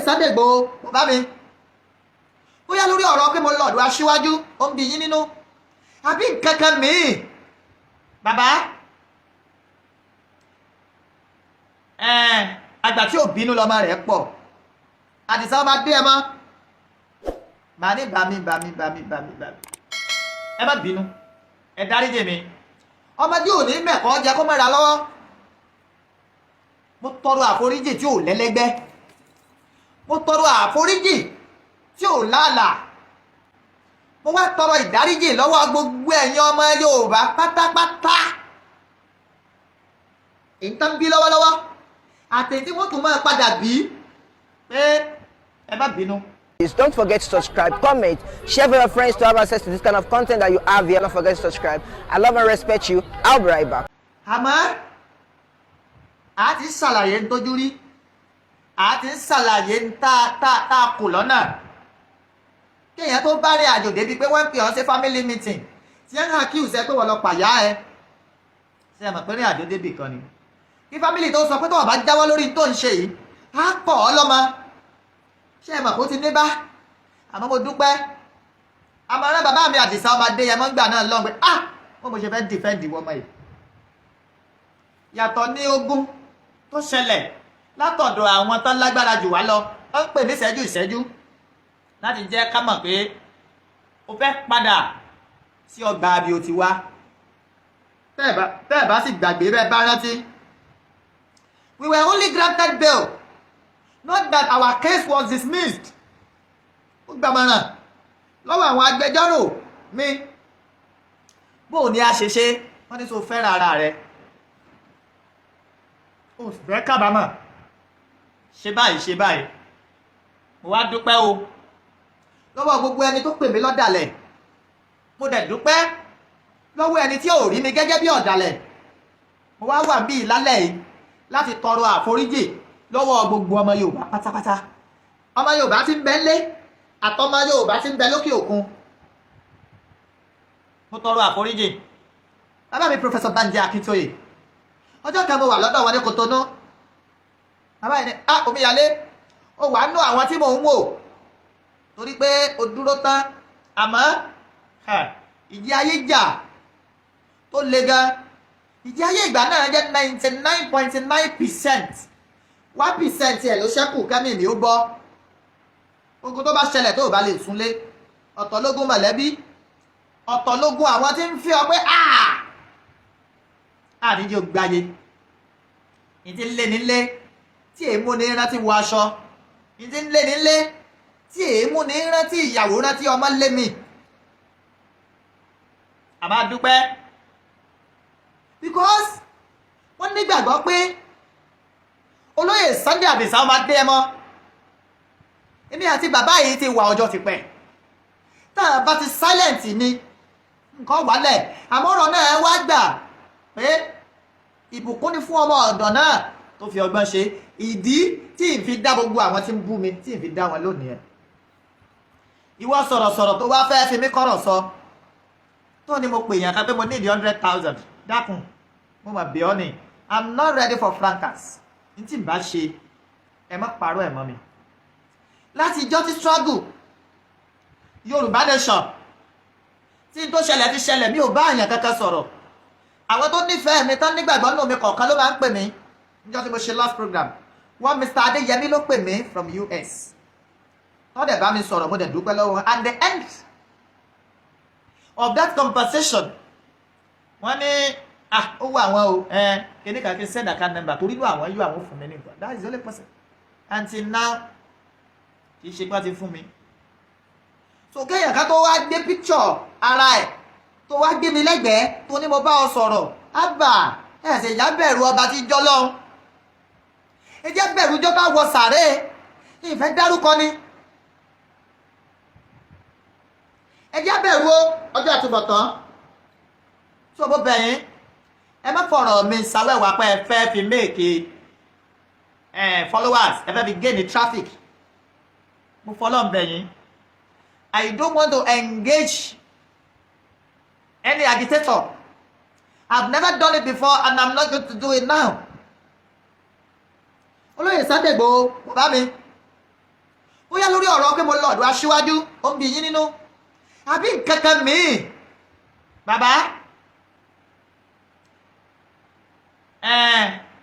Sunday Igboho, bàbá mi, bóyá lórí ọ̀rọ̀ pé mo lọ́ọ̀dọ̀ aṣíwájú, ó ń bí yín nínú, àbí nǹkan kan míì, bàbá, àgbà tí ò bínú lọ́mọ rẹ̀ pọ̀. Àdìsá ọba dé ẹ mọ́, màá ní bàmí bàmí bàmí bàmí bàmí, ẹ má bínú, ẹ dáríjì mi. Ọmọdé ò ní mẹ̀kọ́ jẹ kó mẹ́ra lọ́wọ́. Mo tọrọ àforíjì tí ò lẹ́lẹ́gbẹ́, mo tọrọ àforíjì tí ò láàlà, mo wá tọrọ ìdáríjì lọ́wọ́ gbogbo ẹ̀yin ọmọ Yorùbá pátápátá, èyí tán bí lọ́wọ́lọ́wọ́ àtẹ̀yí tí wọ́n tún máa padà bí, pé ẹ má bínú. Please don't forget to subscribe, comment, share with your friends to have access to this kind of content that you have here. Don't forget to subscribe. I love and respect you. I'll be right back. Àmọ́ a ti ṣàlàyé ń tójú rí, a ti ṣàlàyé ń tá a kù lọ́nà kéèyàn tó bá rí àjò débi pé wọ́n ń pè ọ́ sí family meeting tí wọ́n ń accuse ẹ pé wọ́n lọ pàyà ẹ. Ṣé ẹ mọ̀ pé rí àjò débi kan ni kí family tó sọ pé tó wọ́n bá jáwọ́ lórí tó ń ṣe yìí, á pọ̀ ọ́ lọ́mọ? Ṣé ẹ mọ̀ kó ti ní bá? Àmọ́ mo dúpẹ́. Àmọ́ràn bàbá mi Àdìsá ọmọ Adéyẹmọ gbà náà lọ́n pé, ah, wọ́n mo ṣe fẹ́ defend wọ́n mọ̀ yìí. Yàtọ̀ ní ogun tó ṣẹlẹ̀ látọ̀dọ̀ àwọn tán lágbára jù wá lọ, wọ́n ń pè ní ìṣẹ́jú ìṣẹ́jú láti jẹ́ ká mọ̀ pé o fẹ́ padà sí ọgbà àbí o ti wá. Tẹ́ ẹ̀ bá sì gbàgbé, bẹ́ẹ̀ bá rántí, we were only granted bail, not that our case was dismissed. Ó gbàmọ̀ràn lọ́wọ́ àwọn agbẹjọ́rò mi, bó o ní a ṣe ṣe. Wọ́n ní sọ fẹ́ràn ara rẹ̀, o sì fẹ́ kábàámọ̀, ṣe báyìí, ṣe báyìí. Mo wá dúpẹ́ o lọ́wọ́ gbogbo ẹni tó pè mí lọ́dàlẹ̀. Mo dẹ̀ dúpẹ́ lọ́wọ́ ẹni tí ò rí mi gẹ́gẹ́ bí ọ̀dàlẹ̀. Mo wá wà bíi lálẹ́ yìí láti tọrọ àforíjì lọ́wọ́ gbogbo ọmọ Yorùbá pátápátá, ọmọ Yorùbá tí ń bẹ ńlé àtọmọ Yorùbá tí ń bẹ lókè òkun. Mo tọrọ àforíjì. Bàbá mi, Professor Banji Akintoye, ọjọ́ kan mo wà lọ́dọ̀ wọn ní Kòtónú. Bàbá yìí ní, "Ah, omíyalé, ó wà nú àwọn tí mò ń wò torí pé o dúró tán." Àmọ́ ìjì ayé jà tó le gan. Ìjì ayé ìgbà náà jẹ́ 99.9%, 1% ẹ̀ ló ṣẹ́kù kẹ́mi mi ó bọ́. Ogun tó bá ṣẹlẹ̀ tó o bá lè súnlé, ọ̀tọ̀ lógún mọ̀lẹ́bí, ọ̀tọ̀ lógún àwọn tí ń fi ọ pé àníjó gbáyé ìdí ń lé nílé tí èémú ní rántí wọ aṣọ, ìdí ń lé nílé tí èémú ní rántí ìyàwó, rántí ọmọ lé mi. Àmọ́ dúpẹ́ because wọ́n nígbàgbọ́ pé olóyè Sunday Adisa ọmọ Adéyẹmọ, èmi àti bàbá yìí ti wà ọjọ́ ti pẹ́. Tá a bá ti silent ni nǹkan wálẹ̀. Àmọ́ ọ̀rọ̀ náà wá gbà pé ìbùkún ni fún ọmọ ọ̀dọ̀ náà tó fi ọgbọ́n ṣe. Ìdí tí ì fi dá gbogbo àwọn tí ń bú mi, tí ì fi dá wọn lónìí ẹ̀, ìwọ sọ̀rọ̀sọ̀rọ̀ tó wá fẹ́ fi mí kọ́rọ̀ sọ, tó ní mo pè yàn kan pé mo need 100,000, dákun, mo mà bí ọ́ ni. I'm not ready for fracas. Ní tí n bá ṣe, ẹ má parọ́ ẹ̀ mọ́ mi. Láti ìjọ́ tí struggle Yorùbá Nation tí n tó ṣẹlẹ̀ ti ṣẹlẹ̀, mi ò bá àyàn kankan sọ̀rọ̀. Àwọn tó nífẹ̀ẹ́ mi tán, nígbàgbọ́ nínú mi kọ̀ọ̀kan ló máa ń pè mí. Níjọ́ tí mo ṣe last program, wọ́n Mr. Adéyẹmí ló pè mí from US, wọ́n dẹ̀ bá mi sọ̀rọ̀, mo dẹ̀ dúpẹ́ lọ́wọ́ wọn. At the end of that conversation, wọ́n ní, ah, ó wọ àwọn o, ẹ kíní kan kí n send account number torí inú àwọn yóò, àwọn fún mi ní nǹkan. That is the only person until now. Kì í ṣe pé wọ́n ti fún mi. So kéèyàn ká tó wá gbé picture ara ẹ̀, tó wá gbé mi lẹ́gbẹ̀ẹ́, tó ní mo bá ọ sọ̀rọ̀, ábà ẹ̀ sì yá bẹ̀rù ọba tí jọ́ lọ́hùn. Ẹ jẹ́ bẹ̀rù jọ́ bá wọ sàré. Ìfẹ́ dárúkọ ni. Ẹ jẹ́ bẹ̀rù o ọjọ́ àtúbọ̀tán. Tó bó bẹ̀yìn, ẹ má fọ̀rọ̀ mi sáwẹ́wà pé ẹ fẹ́ fi make followers, ẹ fẹ́ fi gain traffic. Mo fọlọ́ ń bẹ̀yìn. I don't want to engage any agitator. I've never done it before and I'm not going to do it now. Olóyè Sunday Igboho, bàbá mi. Bóyá lórí ọ̀rọ̀ pé mo lọ ọ̀dọ̀ aṣíwájú, ó ń bí yín nínú, àbí nǹkan kan míì. Bàbá,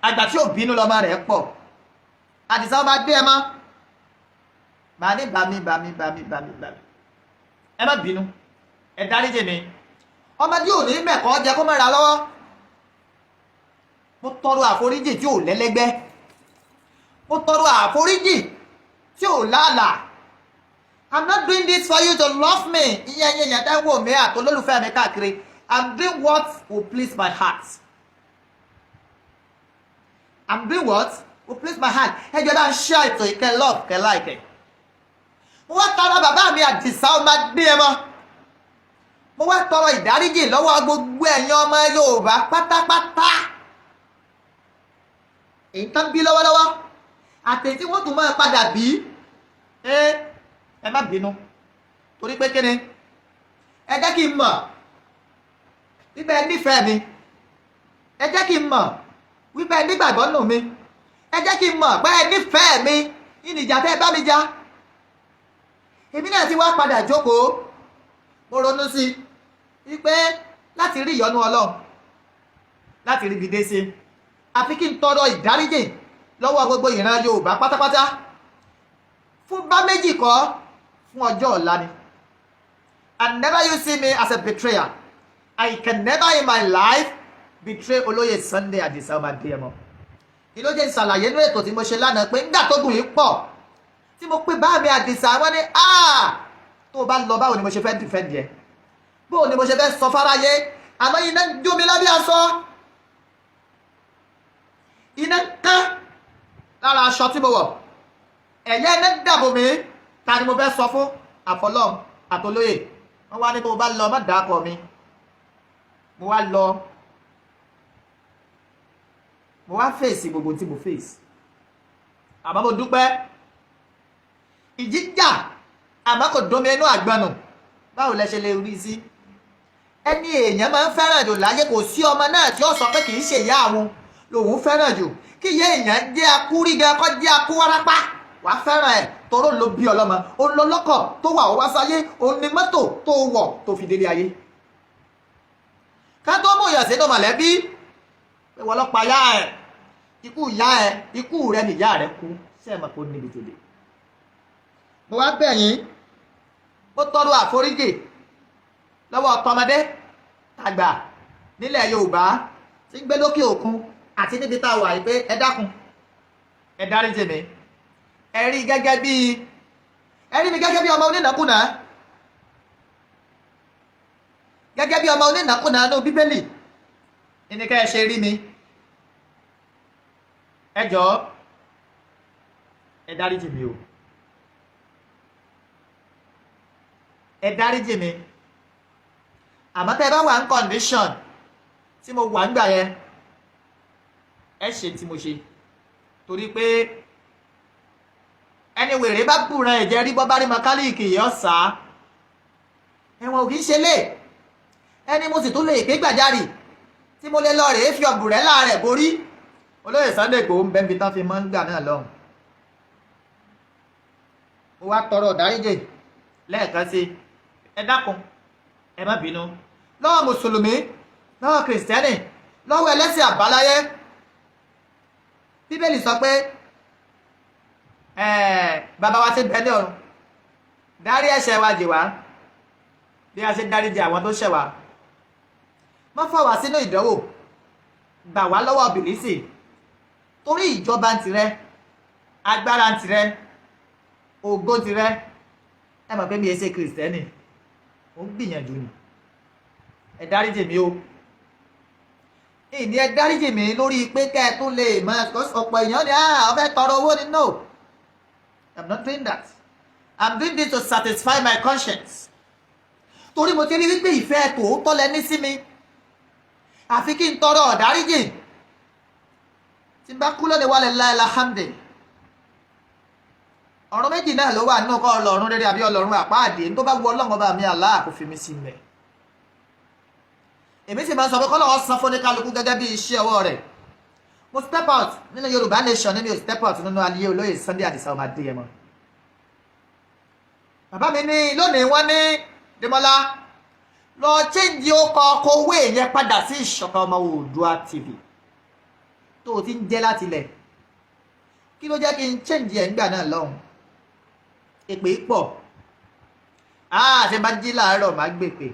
àgbà tí ò bínú lọ́mọ rẹ̀ pọ̀. Àdìsá ọmọ adé ẹ mọ́ màá ní bàmí bàmí bàmí bàmí bàmí, ẹ má bínú, ẹ dáríjì mi. Ọmọdé ò ní mẹ̀kọ́ jẹ kó mọ́ra lọ́wọ́. Mo tọrọ àforíjì tí ò lẹ́lẹ́gbẹ́, mo tọrọ àforíjì tí ò lálàá. I'm not doing this for you to love me. Ìyẹn ìyẹn yẹn tẹ́ ń wò mí àtolólùfẹ́ mi káàkiri, I'm doing what will please my heart. I'm doing what will please my heart. Ẹ jọ̀ọ́, bá ń share ètò ìkẹ́, love kẹ́, like. Mo wá tọrọ, bàbá mi Àdìsá ọmọ adé ẹ mọ́, mo wá tọrọ ìdáríjì lọ́wọ́ gbogbo ẹ̀yin ọmọ Yorùbá pátápátá, èyí tán bí lọ́wọ́lọ́wọ́ àtẹ̀yí tí wọ́n tún máa padà bí. Ẹ má bínú, torí pé kíni, ẹ jẹ́ kí n mọ̀ wípé ẹ nífẹ̀ẹ́ mi, ẹ jẹ́ kí n mọ̀ wípé ẹ nígbàgbọ́ nù mi, ẹ jẹ́ kí n mọ̀ pé ẹ nífẹ̀ẹ́ mi. Ìnìjà tẹ́ ẹ bá mi jà, èmi náà ti wá padà jókòó, mo ronú sí i wípé láti rí ìyọ́nú Ọlọ́run, láti rí ibi dé sí, àfi kí n tọrọ ìdáríjì lọ́wọ́ gbogbo ìran Yorùbá pátápátá, fún bá méjì kọ́, fún ọjọ́ ọ̀la ni. And never you see me as a betrayer. I can never in my life betray Olóyè Sunday Adisa ọmọ Adéyẹmọ. Kí ló jẹ́ ìsàlàyé inú ètò tí mo ṣe lánàá pé nígbà tó gùn yìí pọ̀ tí mo pé bá mi Àdìsá, wọ́n ní tó o bá lọ, báwo ni mo ṣe fẹ́ defend yẹ? Báwo ni mo ṣe fẹ́ sọ fáráyé? Àmọ́ iná ń jó mi lábẹ́ aṣọ, iná ń kán lára aṣọ tí mo wọ̀, ẹ̀yẹ́ iná ń dàbò mi. Ta ni mo fẹ́ sọ fún àfọlọ́m àtolóyè? Wọ́n wá ní tó o bá lọ, má dàákọ̀ mi. Mo wá lọ, mo wá fèsì gbogbo tí mo fèsì. Àmọ́ mo dúpẹ́, ìjì jà àmọ́ kò dómi inú àgbọn nù. Báwo lẹ ṣe lè rí sí ẹni èèyàn máa ń fẹ́ràn jù láyé? Kò sí ọmọ náà tí ó sọ pé kì í ṣe ìyá àwọn lòun fẹ́ràn jù. Kí ìyá èèyàn jẹ́ akúrígan, kọ́ jẹ́ akúwárápá, wàá fẹ́ràn ẹ̀ toró ló bí ọlọ́mọ, òun lọ lọ́kọ̀ tó wà ó wá sáyé, òun ní mọ́tò tó wọ̀ tó fi délé ayé. Ká tó mú ìyàn sínú mọ̀lẹ́bí pé wọ́n lọ́pa yá ẹ̀, ikú ìyá ẹ̀, ikú rẹ̀ nìyá rẹ̀ kú, ṣé ẹ̀ mọ̀ kó níbi tó dé? Mo wá bẹ̀ yín, mo tọrọ àforíjì lọ́wọ́ tọmọdé tàgbà nílẹ̀ Yorùbá tí ń gbé lókè òkun àti níbi tá a wà yìí pé ẹ dákun, ẹ dáríjì mi. Ẹ rí mi gẹ́gẹ́ bí ọmọ onínàkúnà, gẹ́gẹ́ bí ọmọ onínàkúnà ní Bíbélì ní ká ẹ ṣe rí mi. Ẹ jọ̀ọ́, ẹ dáríjì mi o, ẹ dáríjì mi. Àmọ́ tẹ́ ẹ bá wà ní condition tí mo wà nígbà yẹn, ẹ ṣe tí mo ṣe, torí pé ẹni wèrè bá bùràn ẹ̀jẹ̀ rí, bọ́ bá rí mọkálíìkì yìí ọ̀sà ẹ̀wọ̀n ò kì í ṣe lé ẹni. Mo sì tún lè ké gbàjarì tí mo lè lọ rèé fi umbrella rẹ̀ borí. Olóyè Sunday Igboho ń bẹ́ẹ̀ bí tán fi mọ́ ń gbà náà lọ́hùn. Mo wá tọrọ ìdáríjì lẹ́ẹ̀kan sí, ẹ dákun, ẹ má bínú, lọ́wọ́ mùsùlùmí, lọ́wọ́ kìrìsìtẹ́nì, lọ́wọ́ ẹlẹ́sìn àbáláyé. Bíbélì sọ pé bàbá wa tí ń bẹ ní ọ̀run, dárí ẹ̀ṣẹ̀ wa jì wá bí a ṣe ń dáríjì àwọn tó ṣẹ̀ wá. Má fà wá sínú ìdánwò, gbà wá lọ́wọ́ bìlísì, torí ìjọba ń tirẹ̀, agbára ń tirẹ̀, ògo tirẹ̀. Ẹ mọ̀ pé mi ẹ ṣe kìrìsìtẹ́nì, ó ń gbìyànjú ni. Ẹ dáríjì mi o. Ìní ẹ dáríjì mi lórí pé kẹ́ ẹ tún lè mọ ọ̀pọ̀ èèyàn ni ah, ọ fẹ́ tọrọ owó ni. No, I'm not doing that. I'm doing this to satisfy my conscience, torí mo ti rí wípé ìfẹ́ tòótọ́ lẹ ní sí mi. Àfi kí n tọrọ ọ̀dáríjì. Tí n bá kú lónìí, wàlẹ̀ láìláhàmdè, ọ̀run méjì náà ló wà nínú kọ́, ọlọ́run rere àbí ọlọ́run àpáàdé. Tó bá wu Ọlọ́run ọba mi Allah, kò fi mí sí mẹ́. Èmi sì máa ń sọ pé kọ́lọ́wọ́ san fún ní kálukú gẹ́gẹ́ bí iṣẹ́ ọwọ́ rẹ̀. Mo step out nínú Yorùbá Nation nínú, step out nínú ayé olóyè Sunday Adisa ọmọ Adéyẹmọ. Bàbá mi ní lónìí, wọ́n ní, "Dèmọ́lá, lọ change ọkọ̀ kówé yẹn padà sí Ìṣọ̀kan Ọmọ Oòduà TV tó o ti ń jẹ́ láti ilẹ̀." Kí ló jẹ́ kí n change ẹ̀ ńgbà náà lọ́hùn? Èpè pọ̀. Ṣe bá jí láàárọ̀, máa gbèpè.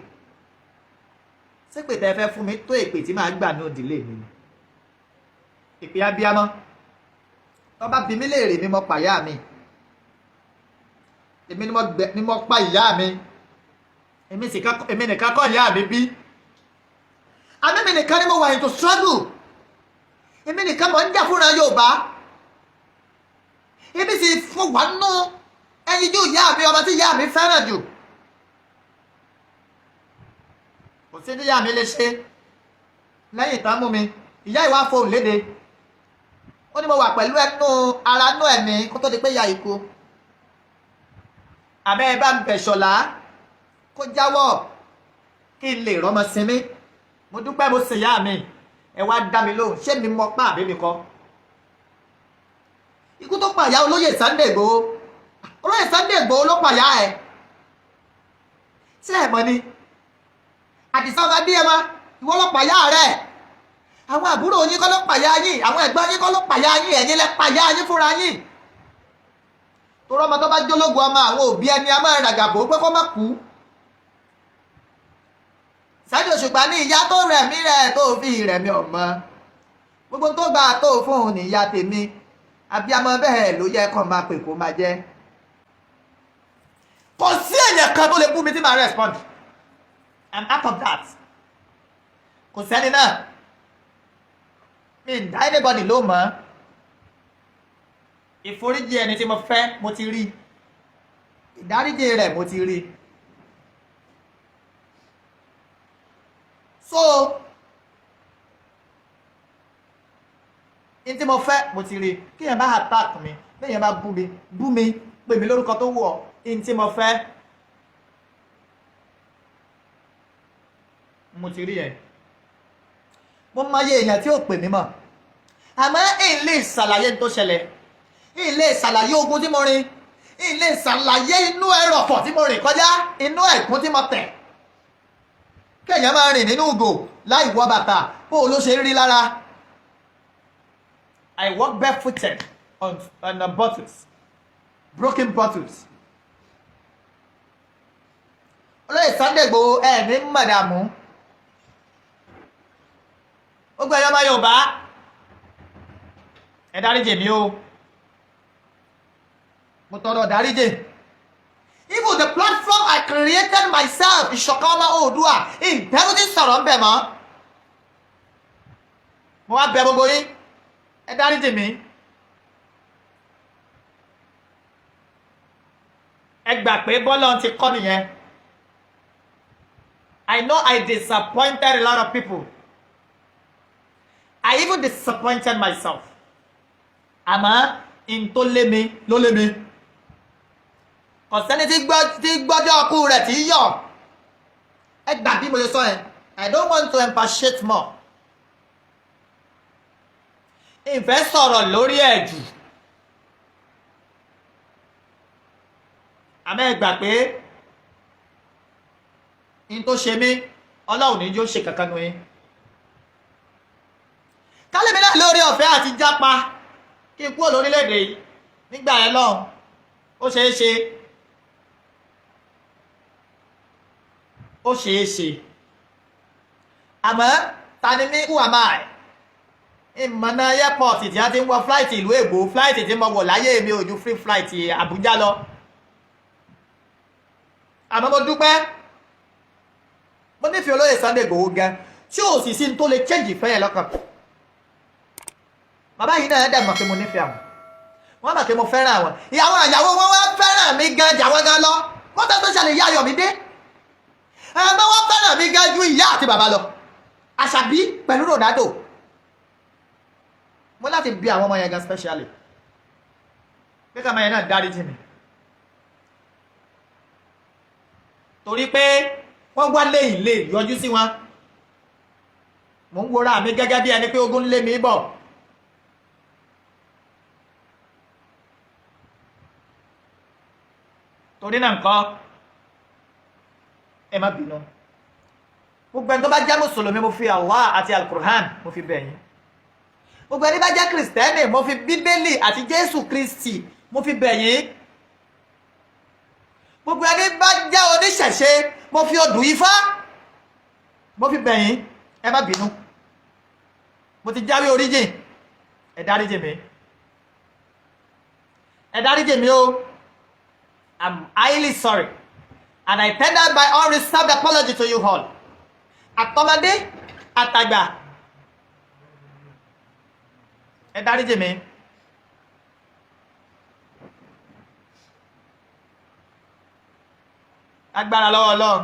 Ṣépè tẹ́ fẹ́ fún mi tó èpè tí màá gbà ní òdìlé mi ni? Èpè abiyamọ tó bá bí mi léèrè mi, mo pàyà mi, èmi ni mo pa ìyá mi. Èmi sì èmi nìkan kọ́ ìyá mi bí. Àmì mi nìkan ni mo wà into struggle. Èmi nìkan mo ń jà fúnra Yorùbá. Èmi sì fún wa nú ẹyinjú ìyá mi, ọmọ tí ìyá mi fẹ́ràn jù. Kò sí ní ìyá mi lè ṣe lẹ́yìn tán mú mi. Ìyá ìwà fohùn léde, ó ní mo wà pẹ̀lú ẹnu ara nú ẹ̀mí kó tó di pé ìyá ikú. Àbẹ́ ẹ bá ń bẹ̀ Ṣọ̀lá kó jáwọ́ kí n lè rọ́mọ sinmi. Mo dúpẹ́, mo sì yá mi. Ẹ wá dá mi lóhùn, ṣé mi mọ pa àbí mi kọ́? Ikú tó pàyà olóyè Sunday Igboho, olóyè Sunday Igboho ló pàyà ẹ. Ṣé ẹ mọ̀ ni? Àdìsá ọba bí ẹ ma, ìwọ ló pàyà rẹ. Àwọn àbúrò yín kọ́ ló pàyà yín, àwọn ẹ̀gbọ́n yín kọ́ ló pàyà yín, ẹ̀yin lẹ pàyà yín fúnra yín. Torọ́ ọmọ tó bá jólógun ọmọ, àwọn òbí ẹni a máa ràgàbò pé kó má kú. Saheed Òṣùpá ní ìyá tó rẹ̀ mí rẹ̀ tó fi rẹ̀ mí ọmọ, gbogbo tó gbà tó fún òun ní ìyá tèmi. Abiyamọ bẹ́ẹ̀ ló yẹ kó máa pè, kó máa jẹ́. Kò sí èèyàn kan tó lè bú mi tí màá respond. I'm out of that. Kò sẹ́ni náà, mi ń dá anybody ló mọ̀. Ìforíjì ẹni tí mo fẹ́, mo ti rí. Ìdáríjì rẹ̀, mo ti rí. So ní tí mo fẹ́, mo ti rí. Kí èèyàn bá attack mi, bí èèyàn bá bú mi, bú mi, pè mí lórúkọ tó wù ọ́, ní tí mo fẹ́, mo ti rí ẹ̀. Mo mọyé èèyàn tí ò pè mí mọ̀, àmọ́ ń lè ṣàlàyé ní tó ṣẹlẹ̀, ń lè ṣàlàyé ogun tí mo rìn, ń lè ṣàlàyé inú ẹrọ̀fọ̀ tí mo rìn kọjá, inú ẹ̀gún tí mo tẹ̀. Kéèyàn máa rìn nínú ìgò láì wọ bàtà, bó o ló ṣe ń rí lára? I walk barefooted on the bottles, broken bottles. Olóyè Sunday Igboho, ẹ̀ ní mọ̀dàmú. Ó gbé ẹyọ ọmọ Yorùbá, ẹ dáríjì mi o, mo tọrọ dáríjì. Even the platform I created myself, Ìṣọ̀kan Ọmọ Oòduà, ìbẹ̀rù ti sọ̀rọ̀ ń bẹ̀ mọ́. Mo wá bẹ̀ gbogbo yín, ẹ dáríjì mi. Ẹ gbà pé bọ́lá ti kọ́ nìyẹn. I know I disappointed a lot of people. I even disappointed myself. Àmọ́ n tó lé mi ló lé mi. Kò sẹ́ni tí gbọ́jọ́ ọkú rẹ̀ tí yọ̀. Ẹ gbà bí mo ṣe sọ yẹn. I don't want to expatiate more. Ìfẹ́ sọ̀rọ̀ lórí ẹ̀ jù. Àmọ́ ẹ gbà pé n tó ṣe mí, Ọlọ́run ní yóò ṣe kankan nu yín. Kálímì náà lórí ọ̀fẹ́ àti jápa kí n kúrò lórílẹ̀‐èdè yìí nígbà yẹn lọ́hùn, ó ṣeé ṣe, ó ṣeé ṣe. Àmọ́ ta ni mí? Who am I? Ìmọ̀nà airport tí a ti ń wọ flight ìlú èbó, flight tí mo wọ̀ láyé mi ò ju free flight Àbújá lọ. Àmọ́ mo dúpẹ́, mo nífẹ̀ẹ́ olóyè Sunday Igboho gan, tí ò sì sí tó lè change ìfẹ́ yẹn lọ́kàn. Bàbá yìí náà dẹ̀ mọ̀ pé mo nífẹ̀ẹ́ àwọn, wọ́n mọ̀ pé mo fẹ́ràn àwọn ìyàwó àyàwó wọn, wá fẹ́ràn mi gan jàwọn gan lọ. Wọ́n tẹ́ tó ṣàlẹ̀ ìyá Ayọ̀mídé, àmọ́ wọ́n fẹ́ràn mi gan ju ìyá àti bàbá lọ. Àṣàbí pẹ̀lú Ronaldo, mo láti bí àwọn ọmọ yẹn gan specially pé ká máa yẹn náà dárí jì mí, torí pé wọ́n wá lẹ́yìn lè yọjú sí wọn. Mò ń wora mi gẹ́gẹ́ bí ẹni pé ogun lé mi bọ̀. Torí náà nǹkan, ẹ má bínú. Gbogbo ẹni tó bá jẹ́ mùsùlùmí, mo fi Allah àti Alukur'an mo fi bẹ̀ yín. Gbogbo ẹni bá jẹ́ Kìrìsìtẹ́nì, mo fi Bíbélì àti Jésù Kristi mo fi bẹ̀ yín. Gbogbo ẹni bá jẹ́ oníṣẹ̀ṣe, mo fi odù Ifá mo fi bẹ̀ yín. Ẹ má bínú, mo ti jáwé oríjìn. Ẹ dáríjì mi, ẹ dáríjì mi o. I'm highly sorry and I tender my unreserved apology to you all, àtọmọdé àtàgbà. Ẹ dáríjì mi. Agbára lọ́wọ́ Ọlọ́run,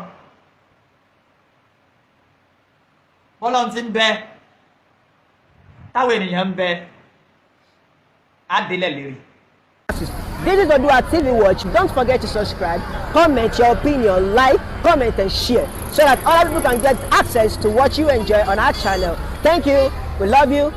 bọ́lọ́run ti ń bẹ táwọn ènìyàn ń bẹ, á délẹ̀ lérí. This is Odua TV Watch. Don't forget to subscribe, comment your opinion, like, comment, and share so that other people can get access to what you enjoy on our channel. Thank you. We love you.